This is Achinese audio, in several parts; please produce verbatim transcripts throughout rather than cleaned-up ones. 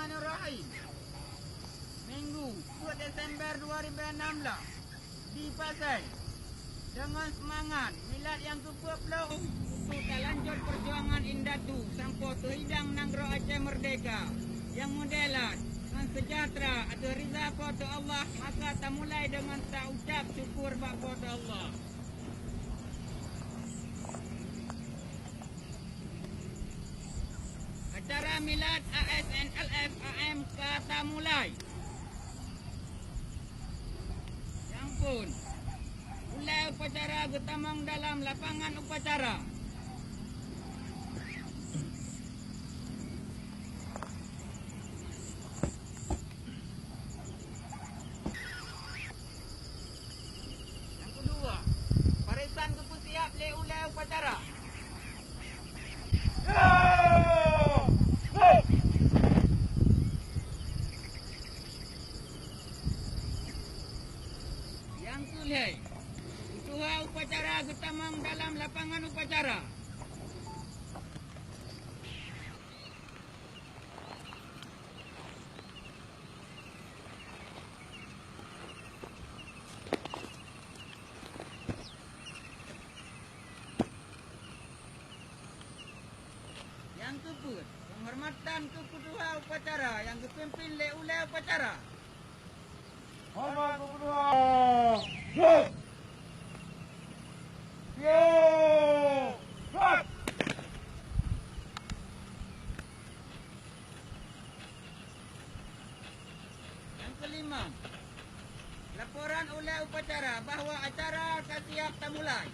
Bismillahirrahmanirrahim. Minggu, peuet Desember dua ribu enam belas, di Pasai. Deungon seumangat milad nyang keupeuet ploh, untuk talanjut peujuangan indatu sampoe teuhidang nanggroe Aceh meurdehka nyang meudelat ngon seujahteura ateueh ridha Po teu Allah, maka tamulai deungon taucab syukur bak Po teu Allah. Acara milad A S N L F A M ka tamulai. Nyan phon, ulée upacara geutamong dalam lapangan upacara. Nyang keudua, barisan geupeusiab lé ulée upacara. Nyang keulhée, peutuha upacara geutamong dalam lapangan upacara. Nyang keupeuet, penghormatan keu peutuha upacara nyang geupimpin lé ulée upacara. Horeumat keu peutuha. Yo! Nyang keulimong, laporan ulée upacara bahwa acara ka siab tamulai.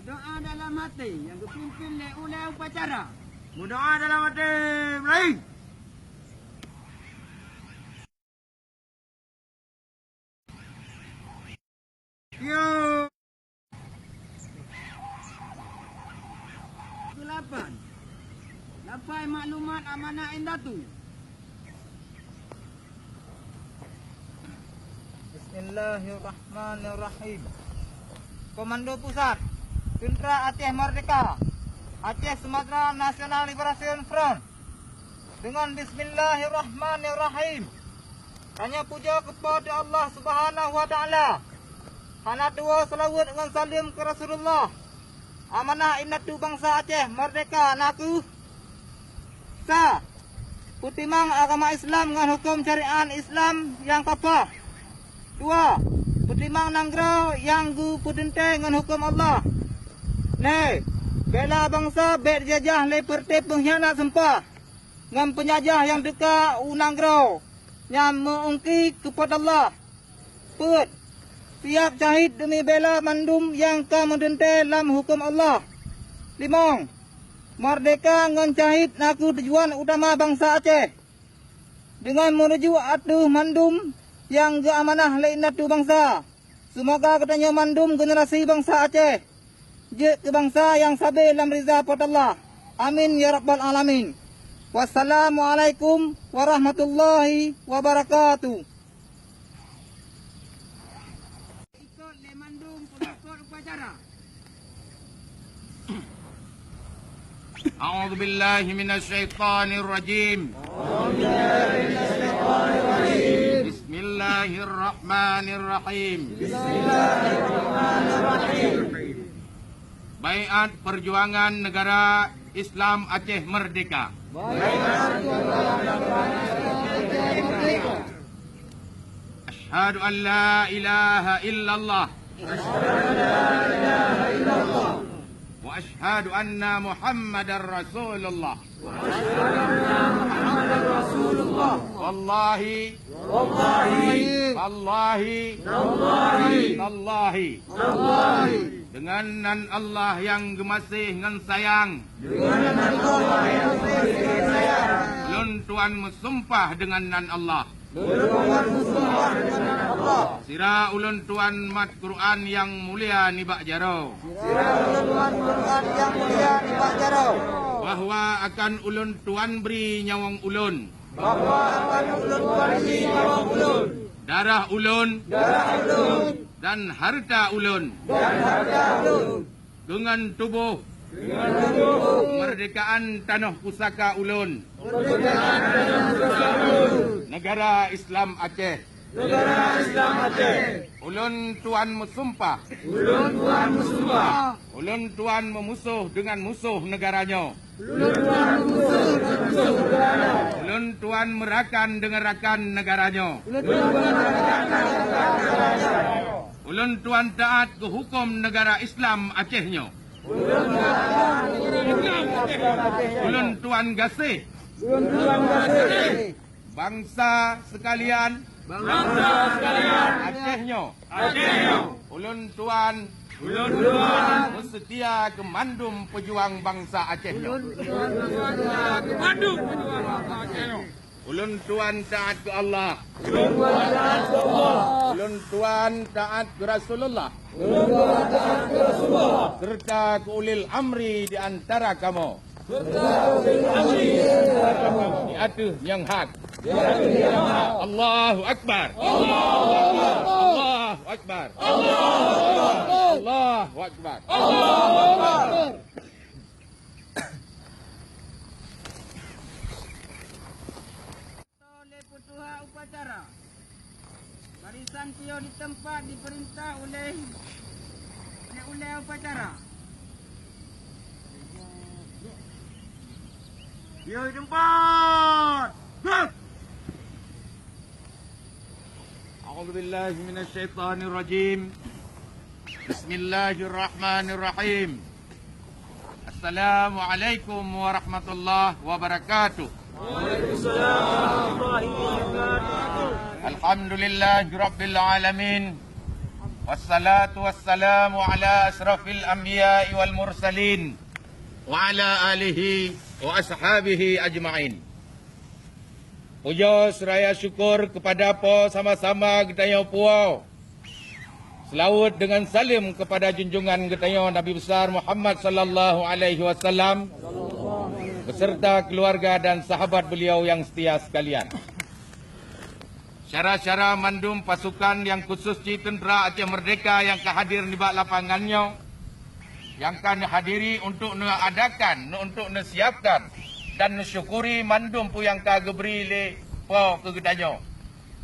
Doa dalam hati nyang geupimpin lé ulée upacara. Meudoa dalam hati, mulai. Yo. Keulapan. Lapai maklumat amanah indatu. Bismillahirrahmanirrahim. Komando Pusat, Teuntra Aceh Merdeka, Aceh Sumatra National Liberation Front. Deungon bismillahirrahmanirrahim, tanyoe pujoe keu Po teu Allah Subhanahu wa Taala. Hana tuwoe seulaweuet ngon saleuem keu Rasulullah. Amanah indatu bansa Aceh Merdeka na kheueh: Sa, peutimang agama Islam ngon huköm syariat Islam nyang kafah. Dua, peutimang nanggroe nyang geupeuteuntée ngon huköm Allah. Lhée, bela bansa bék jijajah lé peureute peunghianat sumpah ngon peunjajah nyang teuka u nanggroe nyang meu-ungki keu Po teu Allah. Peuet, siab syahid deumi bela mandum nyang ka meuteuntée lam huköm Allah. Limong, merdeka ngon syahid na kheueh tujuan utama bansa Aceh. Deungon meurujuk ateueh mandum nyang geuamanah lé indatu bansa, seumoga geutanyoe mandum generasi bansa Aceh jeuet keu bansa nyang sabe lam riza Po teu Allah. Amin ya rabbal alamin. Wassalamualaikum warahmatullahi wabarakatuh. Ikot lé mandum pengikot upacara. A'udzubillahi minasyaitonirrajim. Bismillahirrahmanirrahim. Baiat Perjuangan Negara Islam Aceh Merdeka. Asyhadu an la ilaha illallah. Wa asyhadu anna Muhammadar Rasulullah. Wallahi. Wallahi. Tallahi. Deungon nan Allah nyang geumaséh ngon sayang. Ulôn tuan meusumpah deungon nan Allah. Sira ulôn tuan mat Quran nyang mulia nibak jaroe. Bahwa akan ulôn tuan bri nyawöng ulôn. Darah ulôn. Dan hareuta ulôn. Deungon tuboh. Kemerdekaan tanoh pusaka ulôn. Negara Islam Aceh. Ulôn tuan meusumpah. Ulôn tuan meumusoh deungon musoh negara nyoe. Ulôn tuan meurakan deungon rakan negara nyoe. Ulôn tuan taát keu huköm negara Islam Aceh nyoe. Ulôn tuan gaséh. Bansa sekalian. Aceh nyoe. Ulôn tuan. Meuseutia keu mandum peujuang bansa Aceh nyoe. Ulôn tuan taát keu Allah. Ulôn tuan taát keu Rasulullah. Serta keu ulil amri di antara kamoe. Di ateueh nyang hak. Allahu Akbar. Allahu Akbar. Allahu Akbar. Lé peutuha upacara. Barisan piôh di teumpat dipeurintah uleh, uleh upacara. Piôh di teumpat. Gerak! A'udzubillahi minasyaitonirrajim. Bismillahirrahmanirrahim. Assalamualaikum warahmatullahi wabarakatuh. Waalaikumsalam warahmatullahi wabarakatuh. Alhamdulillahirabbil alamin. Wassalatu wassalamu ala asyrafil anbiya'i wal mursalin, wa ala alihi wa ashabihi ajma'in. Pujoe seuraya syukur keupada Po sama-sama geutanyoe puwoe. Seulaweuet deungon saleuem keupada junjungan geutanyoe Nabi Besar Muhammad sallallahu alaihi wasallam, beserta keuluwarga dan sahabat beliau nyang seutia sekalian. Syedara-syedara mandum pasukan nyang khusos cit teuntra Aceh Merdeka nyang ka hadir nibak lapangan nyoe, nyang ka neuhadiri untuk neuadakan, untuk neusiapkan dan neusyukuri mandum peue nyang ka geubri lé Po keu geutanyoe,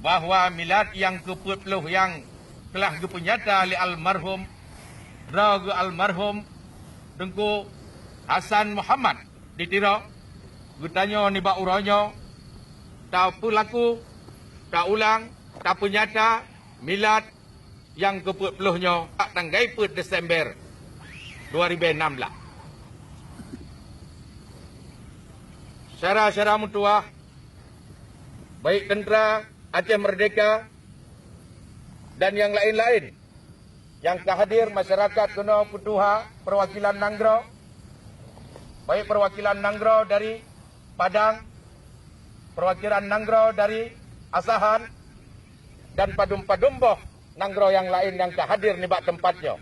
bahwa milad nyang keupeuet ploh nyang telah geupeunyata lé almarhum, droe geuh almarhum Teungku Hasan Muhammad di Tiro, geutanyoe nibak uroe nyoe tapeulaku, taulang, tapeunyata milad nyang keupeuet ploh nyoe bak tanggai peuet Desember dua ribèe nam blah. Syedara-syedara meutuwah, baik teuntra Aceh Merdeka dan nyang laén-laén nyang ka hadir, masyarakat keunoe peutuha, peuwakilan nanggroe, baik peuwakilan nanggroe dari Padang, peuwakilan nanggroe dari Asahan, dan padum-padum boh nanggroe nyang laén nyang ka hadir nibak teumpat nyoe.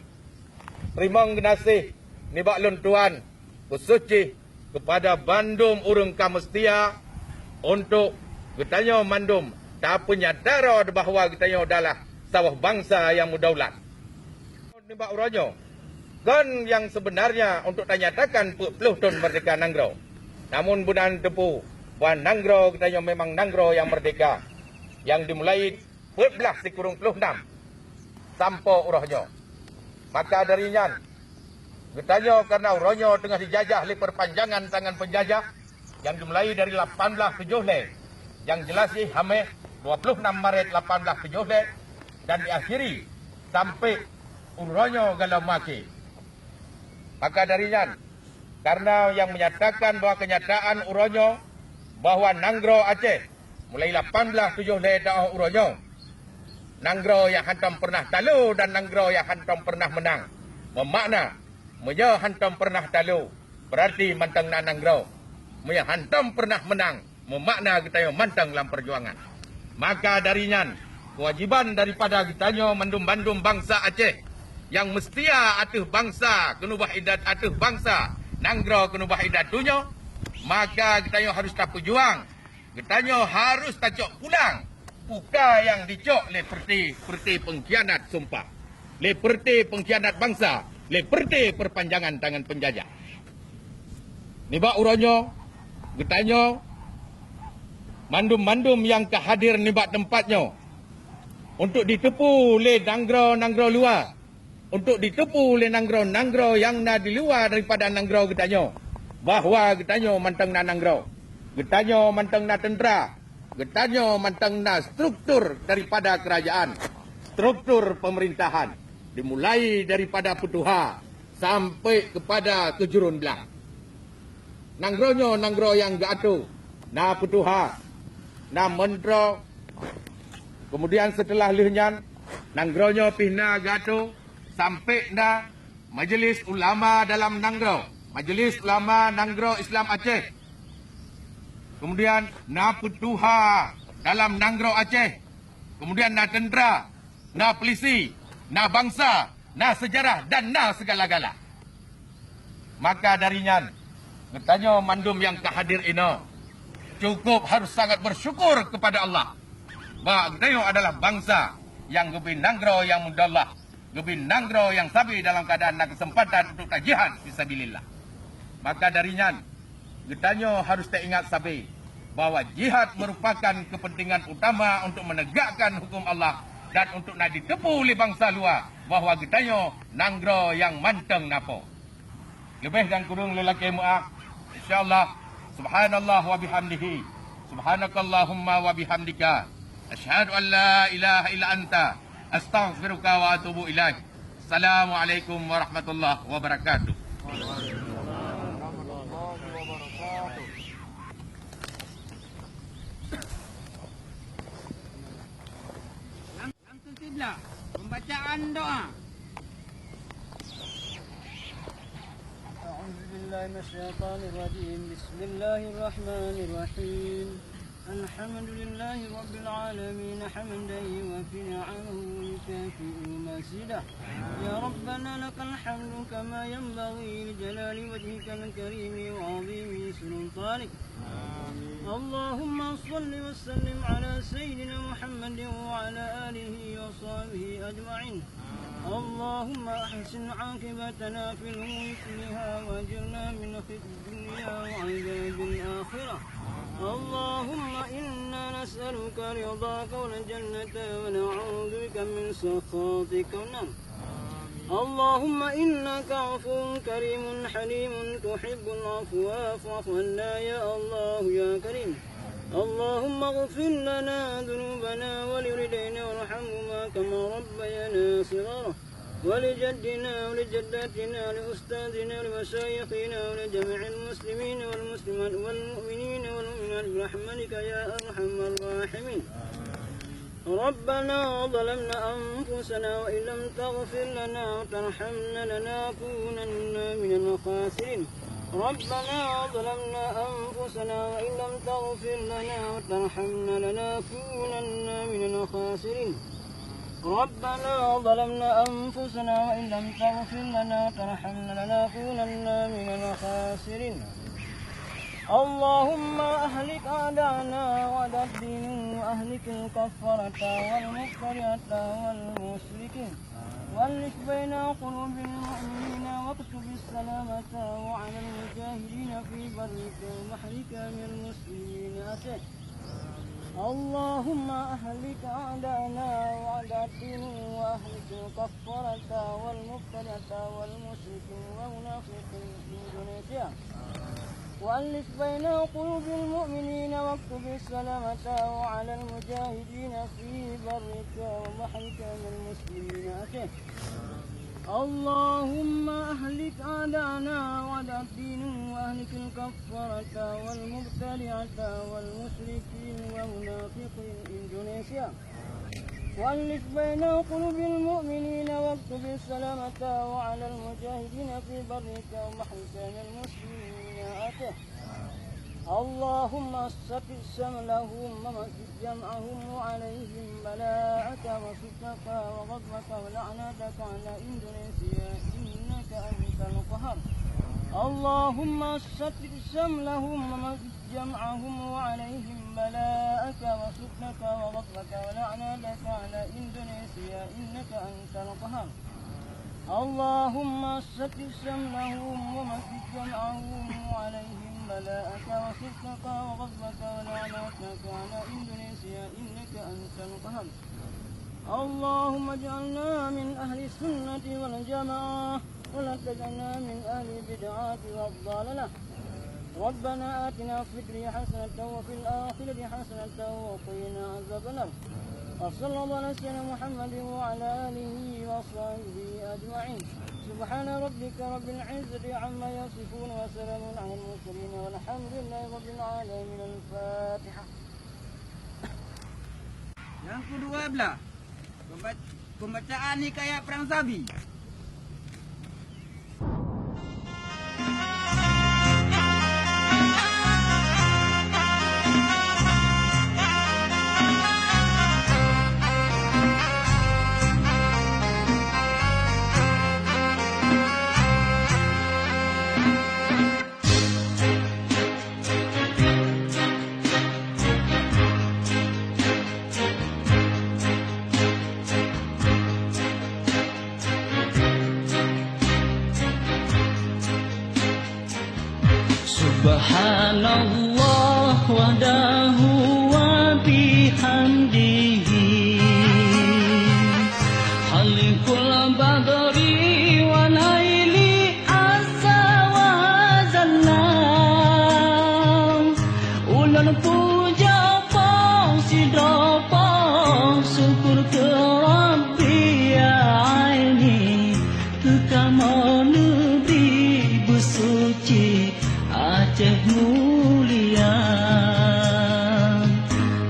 Teurimong geunaséh nibak lôn tuan, khusos jih keupada bandum ureuëng ka meuseutia untuk geutanyoe mandum tapeunyata droe bahwa geutanyoe adalah saboh bansa nyang meudaulat. Nibak uroe nyoe, kon nyang seubeunarnya untuk tanyatakan peuet ploh thon meurdehka nanggroe. Namun, beuna neuteupeue bahwa nanggroe geutanyoe memang nanggroe nyang meurdehka, nyang dimulai peuet blaih sikureueng ploh nam sampoe uroe nyoe. Maka dari nyan, geutanyoe kareuna uroe nyoe teungoh jijajah lé peupanjangan tangan peunjajah, nyang dimulai dari lapan blaih tujoh lhèe, nyang jeulaih jih hamèh dua ploh nam Maret lapan blaih tujoh lhèe, dan diakhiri sampai uroe nyoe galom maké. Maka dari nyan, kareuna nyang meunyatakan bahwa keunyataan uroe nyoe bahwa nanggroe Aceh mulai lapan blaih tujoh lhèe taoh uroe nyoe, nanggroe nyang hantom peureunah talo dan nanggroe nyang hantom peureunah meunang. Meumakna, meunyoe hantom peureunah talo, beurarti mantong na nanggroe. Meunyoe hantom peureunah meunang, meumakna geutanyoe mantong lam peujuangan. Maka dari nyan, keuwajiban daripada geutanyoe mandum-mandum bansa Aceh nyang meuseutia ateueh bansa, keuneubah idat ateueh bansa, nanggroe keuneubah idat donya, maka geutanyoe harôh tapeujuang. Geutanyoe harôh tacok pulang puka nyang jicok lé peureuté-peureuté peungkhianat sumpah, lé peureuté peungkhianat bansa, lé peureuté peupanjangan tangan peunjajah. Nibak uroe nyoe, geutanyoe mandum-mandum nyang ka hadir nibak teumpat nyoe, untuk jiteupeue lé nanggroe-nanggroe luwa, untuk jiteupeue lé nanggroe-nanggroe nyang na di luwa daripada nanggroe geutanyoe, bahwa geutanyoe mantong na nanggroe, geutanyoe mantong na teuntra, geutanyoe mantong na struktur daripada keurajaan, struktur peumeurintahan, dimulai daripada peutuha sampai keupada keujurôn blang. Nanggroe nyoe nanggroe nyang geuatô, na peutuha, na meuntroe, keumudian seuteulah lheueh nyan, nanggroe nyoe pih na geuatô sampai na Majelis Ulama dalam nanggroe, Majelis Ulama Nanggroe Islam Aceh. Keumudian na peutuha dalam nanggroe Aceh. Keumudian na teuntra, na peulisi, na bansa, na seujarah dan na seugala-gala. Maka dari nyan, geutanyoe mandum nyang ka hadir inoe cukup harôh sangat beusyukur keupada Allah bahwa geutanyoe adalah bansa nyang geubri nanggroe nyang meudaulat, geubri nanggroe nyang sabe dalam keuadaan na keuseumpatan untuk tajihad fisabilillah. Maka dari nyan, geutanyoe harôh taingat sabe bahwa jihad meurupakan keupeuntengan utama untuk meunegakkan huköm Allah dan untuk na jiteupeue lé bansa luwa bahwa geutanyoe nanggroe nyang mantong na Po. Leubeh dan kureueng lôn lakée meu'ah. Insya Allah, subhanallah wa bihamdihi, subhanakallahumma wa bihamdika, asyhadu an la ilaha illa anta, astaghfiruka wa atubu ilaik. Assalamualaikum warahmatullahi wabarakatuh. Bacaan doa. أعوذ بالله من الشيطان الرجيم. بسم الله الرحمن الرحيم. الحمد لله رب العالمين، حمدا يوافي نعمه ويكافئ مزيده. يا ربنا لك الحمد كما ينبغي لجلال وجهك الكريم وعظيم سلطانك. اللهم صل وسلم على سيدنا محمد وعلى آله وصحبه أجمعين. اللهم أحسن عاقبتنا في الأمور كلها وأجرنا من خزي الدنيا وعذاب الآخرة. اللهم إنا نسألك رضاك والجنة ونعوذ بك من سخطك والنار. اللهم إنك عفو كريم حليم تحب العفو فاعف عنا يا الله يا كريم. اللهم اغفر لنا ذنوبنا ولوالدينا وارحمهما كما ربيانا صغارا. ولجدنا ولجداتنا ولأستاذنا ولمشايخنا ولجميع المسلمين والمسلمات والمؤمنين والمؤمنات برحمتك يا أرحم الراحمين. ربنا ظلمنا أنفسنا وإن لم تغفر لنا وترحمنا لنكونن من الخاسرين. ربنا ظلمنا أنفسنا وإن لم تغفر لنا وترحمنا لنكونن من الخاسرين. ربنا ظلمنا أنفسنا وإن لم تغفر لنا وترحمنا لنكونن من الخاسرين. اللهم أهلك أعداءنا وأعداء الدين وأهلك الكفرة والمبتدعة والمشركين. وألف بين قلوب المؤمنين واكتب السلامة وعلى المجاهدين في برك وبحرك من المسلمين أتيت. اللهم أهلك أعداءنا وأعداء الدين وأهلك الكفرة والمبتدعة والمشركين والمنافقين في إندونيسيا. وألف بين قلوب المؤمنين واكتب السلامة وعلى المجاهدين في برك وبحرك من المسلمين أتيت. اللهم أهلك أعداءنا وأعداء الدين وأهلك الكفرة والمبتدعة والمشركين ومنافقين إندونيسيا. وألف بين قلوب المؤمنين واكتب السلامة وعلى المجاهدين في برك وبحرك من المسلمين أتيت. اللهم ثبت شملهم ومزق جمعهم وعليهم بلاءك وسخطك وغضبك ولعنتك على إندونيسيا إنك أنت القهار. اللهم ثبت شملهم ومزق جمعهم وعليهم بلاءك وسخطك وغضبك ولعنتك على إندونيسيا إنك أنت القهار. اللهم ثبت شملهم ومزق جمعهم وعليهم بلاءك وسخطك وغضبك ولعنتك على إندونيسيا إنك أنت القهار. اللهم اجعلنا من أهل السنة والجماعة ولا تجعلنا من أهل البدعة والضلالة. ربنا آتنا في الدنيا حسنة وفي الآخرة حسنة وقنا عذاب النار. وصلى الله على سيدنا محمد وعلى آله وصحبه أجمعين. سبحان ربك رب العزة عما يصفون وسلام على المرسلين والحمد لله رب العالمين. الفاتحة. Nyang keudua blah, pemba-, pembacaan hikayat Perang Sabi. Subhanallah wahdahu wa bihamdihi. Khaliqul badri wa laili azza wa jalla. Ulôn puja Po sidroe Po, syukur keu Rabbi ya aini, keu kamoe neubri beusuci Aceh mulia.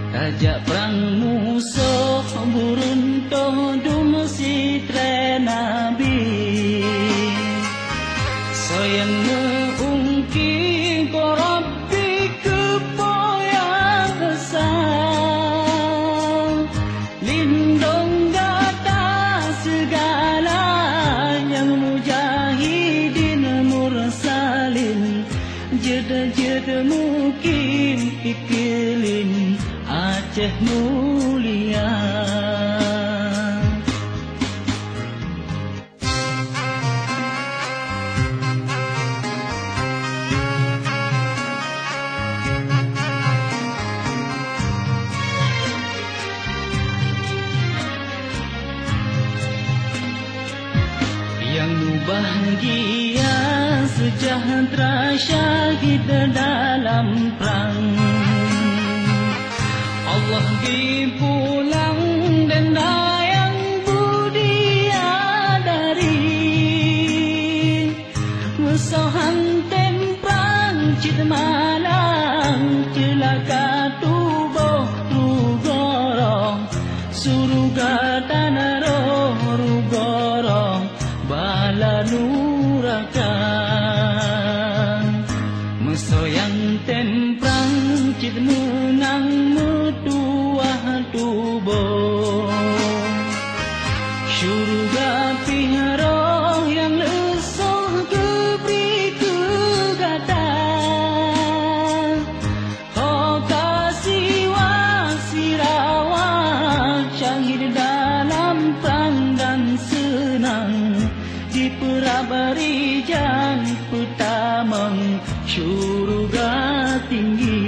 Tajak prang musoh, beuruntoh dum si Nyang meu-ungki Po Rabbi keu Po nyang esa. Lindong gata sigala nyang mujahidin mursalin, jeuet-jeuet mukim ikeulim Aceh mulia. Nyang mubahgia seujahteura syahid dalam prang. Allah geupulang denda nyang budiadari. Meusohan tem prang cit malang, ceulaka tuboh rugoroh, suruga dan roh rugoroh bala nuraka. Meusoyang tem prang cit meunang meutuwah tuboh. Syuruga pih roh nyang leusôh geubri keu gata. Ho ka siwa sirawa syahid dalam prang dan seunang, dipeurab rijang peutamong syuruga tinggi.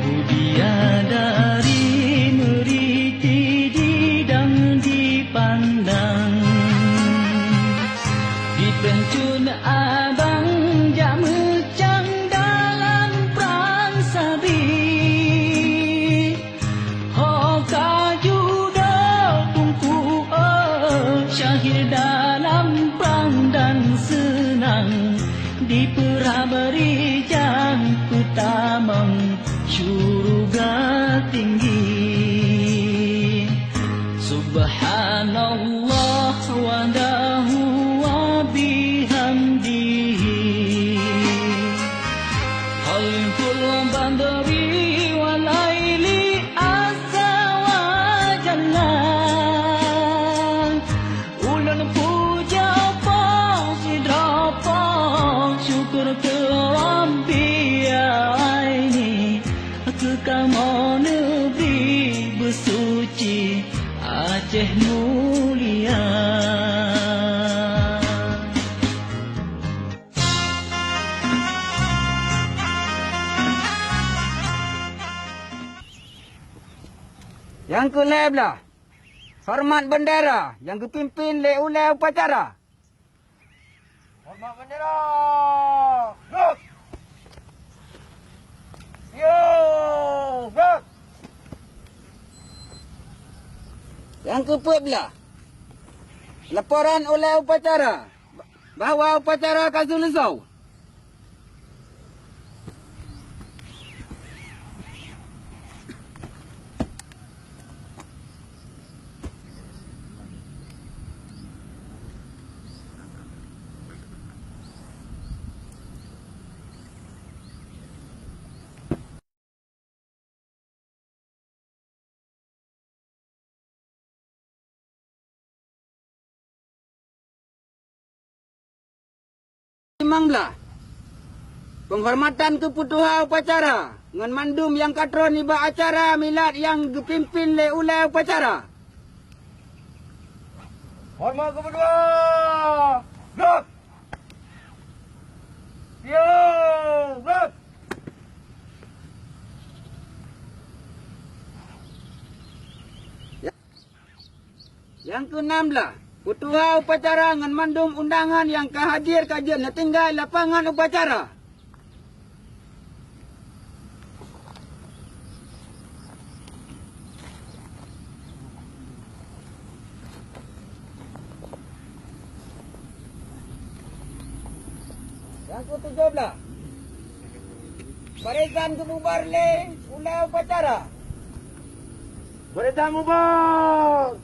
Mulia dari meuriti didang dipandang. Di peuncut abang jak meucang dalam prang sabi. Ho ka judoe Teungku, oh, syahid dalam prang dan seunang, dipeurab rijang peutamong syuruga tinggi. Subhanallah wahdahu wa bihamdihi. Khalqul badri wal laili azza wa jalla. Ulôn puja Po sidroe Po, syukur keu Rabbi aini. Keu kamoe neubri beusuci Aceh mulia. Nyang keu lhèe blaih, horeumat beundera nyang geupimpén lé ulèe upacara. Horeumat beundera! Gèt! Yo! Gèt! Nyang keu peuet blaih, laporan ulèe upacara bahwa upacara ka seuleusoe. Limong blaih. Peunghormatan keu peutuha upacara ngon mandum nyang ka trôn nibak acara milad nyang geupimpén lé ulèe upacara. Horeumat keu peutuha! Gèt! Yo! Gèt! Nyang keu nam blaih, peutuha upacara ngon mandum undangan nyang ka hadir ka jeuet neutinggai lapangan upacara. Pukul tujoh blaih. Barisan geububar lé ulée upacara. Barisan bubar!